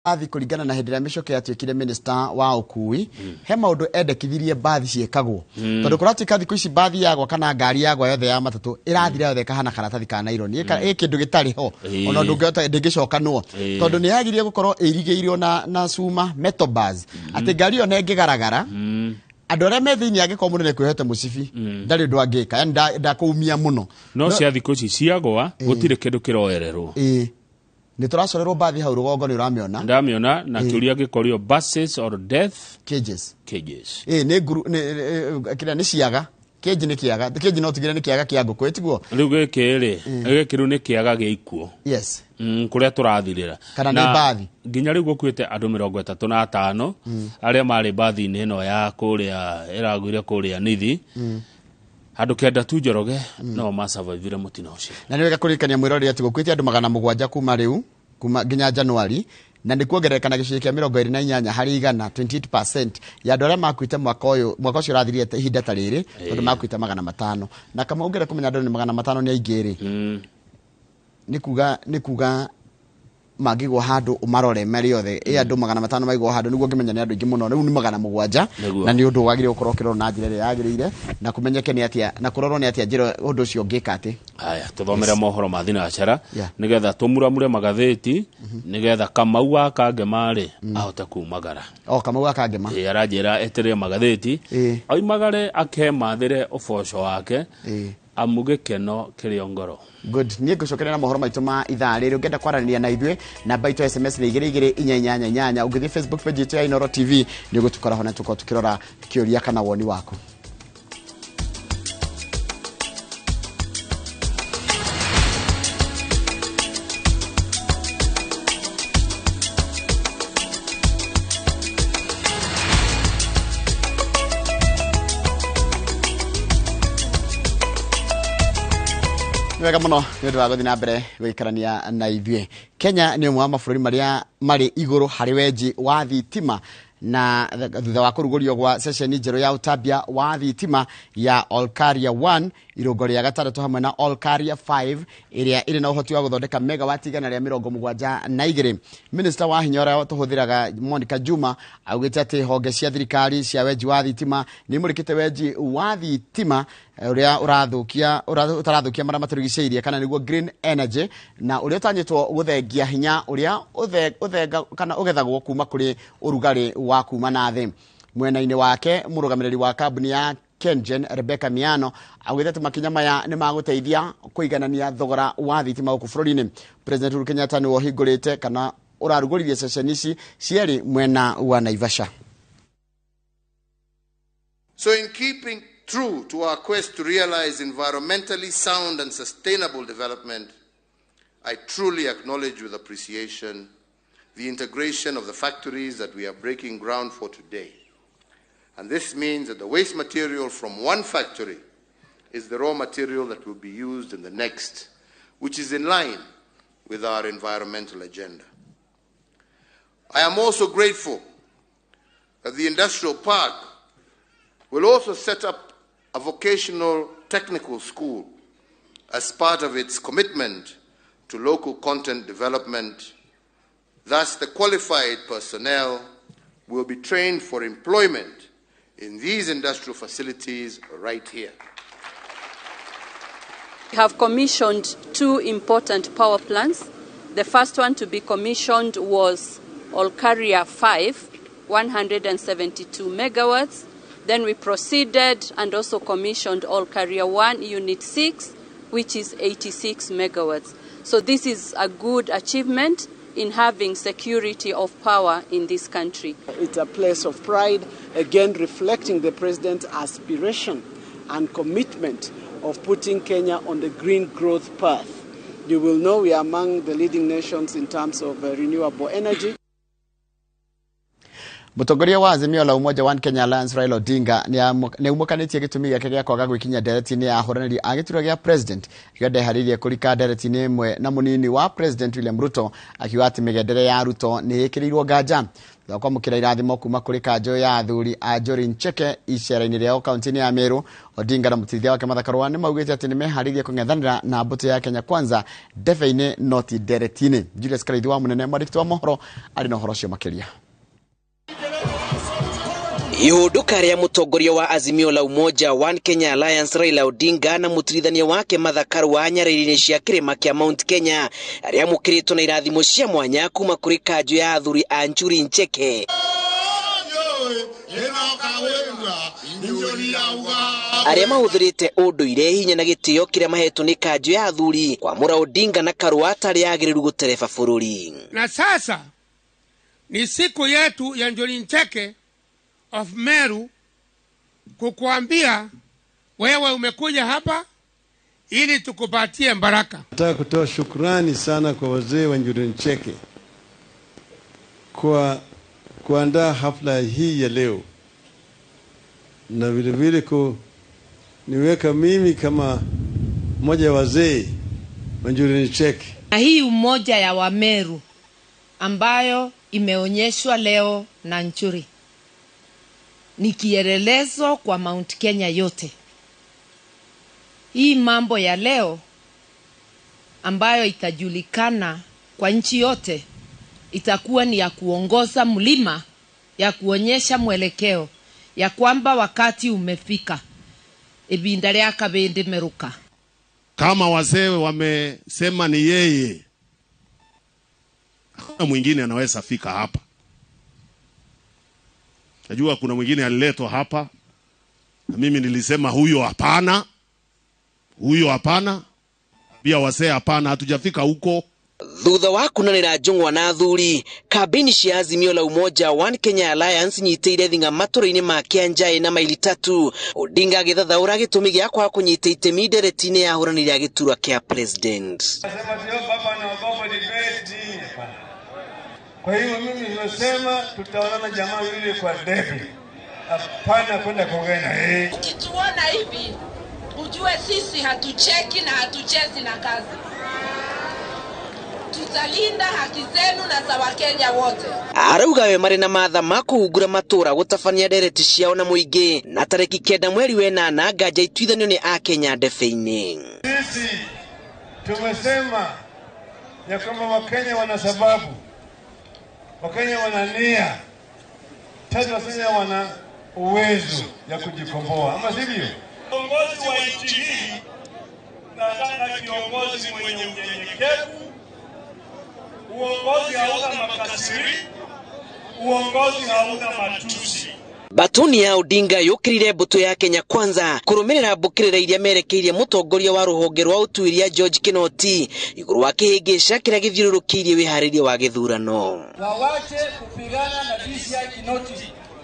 Mbathi kũringana na hĩndĩ ĩrĩa Mĩcoke yatuĩkire minister wa ũkui, he maũndũ endekithirie mbathi ciĩkagwo, tondũ kũratuĩka thikũ ici mbathi yagwa kana ngari yagwa yothe ya matatũ ĩrathira yothe ĩkahana karatathi ka naironi, ĩ kĩndũ gĩtarĩ ho, ona ndũngĩhota ndĩngĩcokanwo, tondũ nĩ yagĩrĩire gũkorwo ĩirigĩirwo na cuma, metal bars, atĩ ngari ĩyo nengĩgaragara andũ arĩa me thĩinĩ, angĩkorwo mũndũ nĩekwĩhete mũcibi ndarĩ ũndũ angĩka, yani ndakũumia mũno. No cia thikũ ici ciagwa gũtirĩ kĩndũ kĩroererwo. Ĩĩ, nĩ tũracorerwo mbathi hau rũgongo, nĩ ũramĩona? Ndamĩona, na kĩũria gĩkorio, buses or death cages. Cages. Ĩĩ, nĩ nguru, nĩ kĩrĩa nĩ ciaga, cage nĩ kĩaga, cage no tugire nĩ kĩaga kĩa ngũkũ, ĩtiguo? Rĩu gĩkĩ rĩ, gĩkĩ rĩu nĩ kĩaga gĩa ikuũ. Kũrĩa tũrathirĩra. Kana nĩ Na mbathi. Nginya rĩu gũkuĩte andũ 35 arĩa marĩ mbathi-inĩ ĩno ya kũrĩa ĩragũire kũrĩa Nithi. Andũ 9 tu, Njoroge, no masurvivire mũtino ũcio. Na nĩ wega kũririkania mwĩroreri atĩ gũkuĩte andũ 700 kuma rĩu, kuma nginya Januari, na nĩ kuongerereka na gĩcunjĩ kĩa 28%, 28% ya andũ arĩa makuĩte mwaka ũyũ, mwaka ũcio ũrathirire ihinda ta rĩrĩ, tondũ makuĩte 500. Na kama ũngĩenda kũmenya andũ nĩ 500 nĩ aingĩ rĩ, nĩ kuga mangĩgwo handũ ũmarore marĩ othe, ĩ andũ 500 maigwo handũ nĩguo ũngĩmenya nĩ andũ aingĩ mũno. Rĩu nĩ 700. Nĩguo. Na nĩ ũndũ wagĩrĩire gũkorwo ũkĩrorwo na njĩra ĩrĩa yagĩrĩire, na kũmenyeke nĩ atĩa, na kũrorwo nĩ atĩa njĩra ũndũ ũcio ũngĩka atĩ. Haya, tũthomere mohoro ma thinacara, nĩgetha tũmuramure magathĩti, nĩgetha Kamau wa Kangema rĩ ahote kumagara. O Kamau akangema. Ĩ, aranjĩra eterere magathĩti, oimagare akemathĩre ũboco wake, amu gĩkeno kĩrĩ o ngoro. Good. Niĩ ngũcokeria na mohoro maitũ ma ithaa rĩrĩ. Ũngĩenda kwaranĩria na ithuĩ, namba itũ ya SMS nĩ 22488. Ũngĩthiĩ Facebook page itũ ya Inoro TV nĩ ũgũtũkora ho, na tũkorwo tũkĩrora kĩũria kana woni waku. Nĩ wega mũno nĩ ũndũ wa gũthiĩ na mbere gũikarania na ithuĩ. Kenya nĩ ũmwe wa mabũrũri marĩa marĩ igũrũ harĩ wenji wa thitima, na thutha wa kũrugũrio gwa ceceni njerũ ya ũtambia wa thitima ya Olkaria 1 irũngo rĩa gatandatũ hamwe na Olkaria 5 ĩrĩa ĩrĩ na ũhoti wa gũthondeka megawati 172, Minista wa hinya ũrĩa tũhũthĩraga Monica Juma augĩte atĩ honge cia thirikari cia wenji wa thitima nĩ imũrĩkĩte wenji wa thitima ũrĩa ũrathũkia ũtarathũkia marĩa matũrigicĩirie, kana nĩguo green energy, na ũrĩa ũtanyĩtwo gũthengia hinya ũrĩa ũthenga kana ũgethagwo kuma kũrĩ ũrugarĩ wa kuma na thĩ. Mwena-inĩ wake, mũrũgamĩrĩri wa kambuni ya KenGen Rebecca Miano augĩte atĩ makinya maya nĩ magũteithia kũiganania thogora wa thitima gũkũ bũrũri-inĩ. President Uhuru Kenyatta nĩwe ũhingũrĩte kana ũrarugũririe ceceni ici cierĩ mwena wa Naivasha. So, in keeping true to our quest to realize environmentally sound and sustainable development, I truly acknowledge with appreciation the integration of the factories that we are breaking ground for today. And this means that the waste material from one factory is the raw material that will be used in the next, which is in line with our environmental agenda. I am also grateful that the industrial park will also set up a vocational technical school as part of its commitment to local content development. Thus, the qualified personnel will be trained for employment in these industrial facilities right here. We have commissioned two important power plants. The first one to be commissioned was Olkaria 5, 172 megawatts. Then we proceeded and also commissioned Olkaria 1, Unit 6, which is 86 megawatts. So this is a good achievement in having security of power in this country. It's a place of pride, again reflecting the president's aspiration and commitment of putting Kenya on the green growth path. You will know we are among the leading nations in terms of renewable energy. Mũtongoria wa Azimio la Umoja One Kenya Alliance Raila Odinga nĩ aumũkanĩtie gĩtũmi gĩake gĩa kwaga gwĩkinyia ndereti-inĩ ya ahũranĩri a gĩturwa gĩa president, akiuga ndeharĩirie kũrika ndereti-inĩ ĩmwe na mũnini wa president William Ruto, akiuga atĩ mĩgendere ya Ruto nĩ ĩkĩrĩirwo nganja. Thutha wa kwamũkĩra irathimo kuma kũrĩ kanjũ ya athuri a Njuri Ncheke icera-inĩ rĩao kaunti-inĩ ya Meru, Odinga na mũteithia wake Martha Karua nĩ maugĩte atĩ nĩ meharĩirie kũng'ethanĩra na mbũtũ ya Kenya Kwanza ndebe-inĩ no ti ndereti-inĩ. Julius Karaithi wa Mũnene, mwandĩki wa mohoro, arĩ na ũhoro ũcio makĩria. Ihũndũka rĩa mũtongoria wa Azimio la Umoja One Kenya Alliance Raila Odinga na mũtirithania wake Martha Karua nyarĩrĩ-inĩ cia kĩrĩma kĩa Mount Kenya rĩamũkĩrĩtwo na irathimo cia mwanya kuma kũrĩ kanjũ ya athuri a Njuri Ncheke arĩa mahũthĩrĩte ũndũire, hinya na gĩtĩo kĩrĩa mahetwo nĩ kanjũ ya athuri kwamũra Odinga na Karua atarĩ agĩrĩru gũtereba bũrũri. Na sasa ni siku yetu ya Njuri Ncheke of Meru kukuambia wewe umekuja hapa ili tukupatie baraka. Nataka kutoa shukrani sana kwa wazee wa Njuri Ncheke kwa kuandaa hafla hii ya leo, na vile vile kuniweka mimi kama mmoja wa wazee wa Njuri Ncheke. Na hii umoja ya Wameru ambayo imeonyeshwa leo na Njuri ni kielelezo kwa Mount Kenya yote. Hii mambo ya leo ambayo itajulikana kwa nchi yote itakuwa ni ya kuongoza mlima, ya kuonyesha mwelekeo ya kwamba wakati umefika, ibinda rĩa kabindi meruka. Kama wazee wamesema ni yeye, hakuna mwingine anaweza fika hapa. Najua kuna mwingine aliletwa hapa na mimi nilisema huyo hapana, huyo hapana, pia wazee hapana, hatujafika huko. Thutha wa kunanira njung'wa na athuri, kambĩini cia Azimio la Umoja One Kenya Alliance nyitĩire thing'a matũra-inĩ ma Kianjaĩ na maili tatu, Odinga agĩthathaũra gĩtũmi gĩa kwaga kũnyita itemi ndereti-inĩ ya ahũranĩri a gĩturwa kĩa president. Kwa hiyo mimi nimesema tutaonana jamaa yule kwa debe, hapana kwenda kuongea na yeye. Ukituona hivi ujue sisi hatucheki na hatuchezi na kazi. Tutalinda haki zenu na za Wakenya wote. Arauga we marĩ na matha ma kũhungura matũra gũtabania ndereti ciao na mũingĩ, na tarĩki 9 mweri wa 8 nganja ituithanio nĩ Akenya ndebe-inĩ. Sisi tumesema ya kwamba Wakenya wana sababu, Wakenya wana nia, tatu Wakenya wana uwezo ya kujikomboa, ama sivyo? Kiongozi wa nchi hii nataka kiongozi mwenye unyenyekevu. Uongozi hauna makasiri, uongozi hauna matusi. Batuni ya Odinga yũkĩrĩire mbũtũ ya Kenya Kwanza kũrũmĩrĩra mbũkĩrĩra iria merekeirie mũtongoria wa rũhonge rwa ũtuĩria George Kinoti igũrũ wa kĩhĩngĩca kĩrĩa gĩthiũrũrũkĩirie wĩharĩria wa gĩthurano. Wawache kupigana na DCI Kinoti.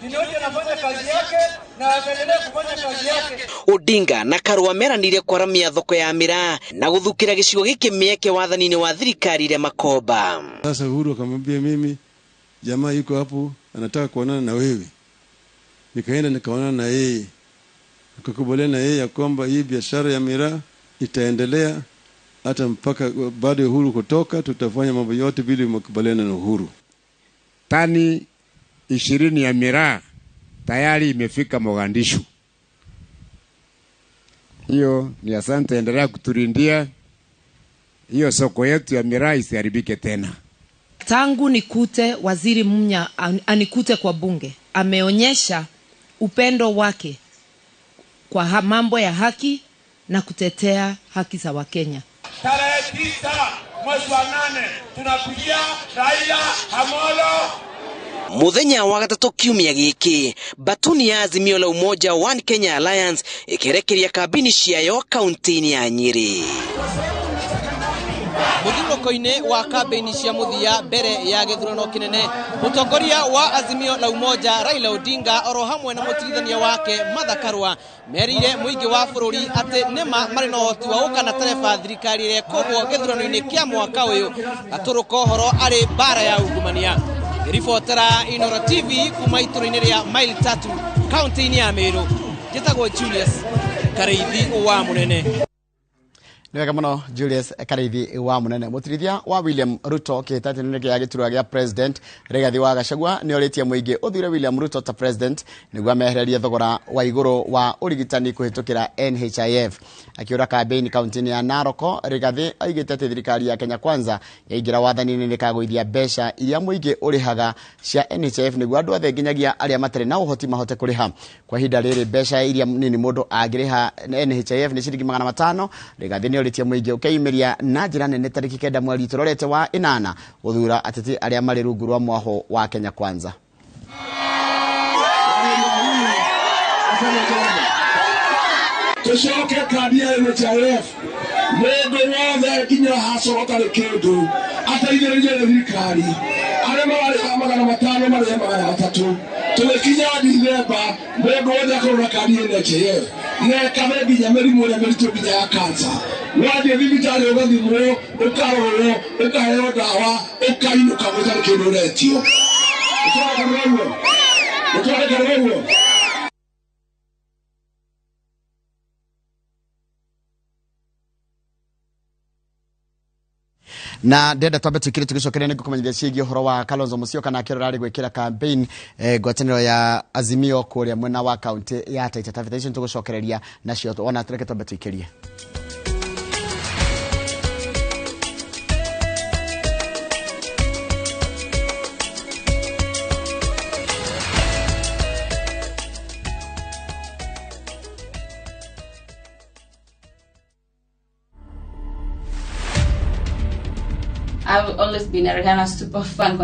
Kinoti anafanya kazi yake na ataendelea kufanya kazi yake. Odinga na Karua meranire kwaramia thoko ya miraa na guthukira gicigo giki mieke wathani-inĩ wa thirikari ria Makomba. Sasa Uhuru akamwambia mimi, jamaa yuko hapo anataka kuonana na wewe. Nikaenda nikaonana na yeye, nikakubaliana na yeye ya kwamba hii biashara ya miraa itaendelea hata mpaka baada ya Uhuru kutoka, tutafanya mambo yote bila makubaliano na Uhuru. Tani 20 ya miraa tayari imefika Mogadishu. Hiyo ni asante, endelea kutulindia hiyo soko yetu ya miraa isiharibike tena. Tangu nikute Waziri Munya anikute kwa bunge, ameonyesha upendo wake kwa mambo ya haki na kutetea haki za Wakenya. Tarehe 9 mwezi wa 8 tunapigia Raila Amolo. Muthenya wa gatatũ kiumia gĩkĩ, batuni ya Azimio la Umoja One Kenya Alliance ĩkerekeria kambini ciayo kaunti-inĩ ya Nyĩrĩ. Mũthiũrũrũko-inĩ wa kambĩini cia mũthia mbere ya gĩthurano kĩnene, mũtongoria wa Azimio la Umoja Raila Odinga oro hamwe na mũtigithania wake Martha Karua merĩire mũingĩ wa bũrũri atĩ nĩma marĩ na ũhoti wa gũka na tereba thirikari ĩrĩa ĩkũgwo gĩthurano-inĩ kĩa mwaka ũyũ. Gatũrũka ũhoro arĩ mbara ya ungumania. Ribotera Inoro TV kuma itũra-inĩ rĩa Mile Tatu kaunti-inĩ ya Meru, njĩtagwo Julius Kareithi wa Mũnene. Nĩ wega mũno Julius Kareithi wa Mũnene. Mũtirithia wa William Ruto kĩhĩtahĩtano gĩa gĩturwa gĩa president Rigathi wa Gachagua nĩ orĩtie mũingĩ ũthure William Ruto ta president nĩguo amehererie thogora wa igũrũ wa ũrigitani kũhĩtũkĩra NHIF. Akĩũra kambĩini kaunti-inĩ ya Narok, Rigathi oigĩte atĩ thirikari ya Kenya Kwanza yaingĩra wathani-inĩ nĩkagũithia mbeca iria mũingĩ ũrĩhaga cia NHIF nĩguo andũ othe nginyagia arĩa matarĩ na ũhoti mahote kũrĩha. Kwa ihinda rĩrĩ mbeca iria nini mũndũ angĩrĩha NHIF nĩ ciringi 500. Rigathi nĩ orĩtie mũingĩ ũkeyumĩria na njĩra nene tarĩki 9 mweri tũrorete wa 8 gũthura ateti arĩa marĩ rungu rwa mwaho wa Kenya Kwanza. Tucoke kandi ya NHIF mũndũ wothe nginya hacoka ũtarĩ kĩndũ ateithĩrĩrie nĩ thirikari arĩa mararĩha 500 marĩhe 300 tũgĩkinya Dithemba mũndũ wothe akorwo na kandi ya NHIF na ĩkame nginya mĩrimũ ĩrĩa mĩritũ nginya ya kansa. Wathiĩ thibitarĩ ũgathimwo ũkarorwo ũkaheo ndawa ũkainũka gũtarĩ kĩndũ ũretio. Ũtwarĩkanĩra ũguo? Na ndenda twambe twikire tugicokeria nĩ ngũkũmenyithia ciĩgiĩ ũhoro wa Kalonzo Musyoka nake ũrĩa ũrarĩ gwĩkĩra campaign ngwatanĩro ya Azimio kũrĩa mwena wa kaunti ya Taita Taveta. Icio nĩtũgũcokereria nacio ona reke twambe tũikĩrie. I've always been a Rihanna super fan.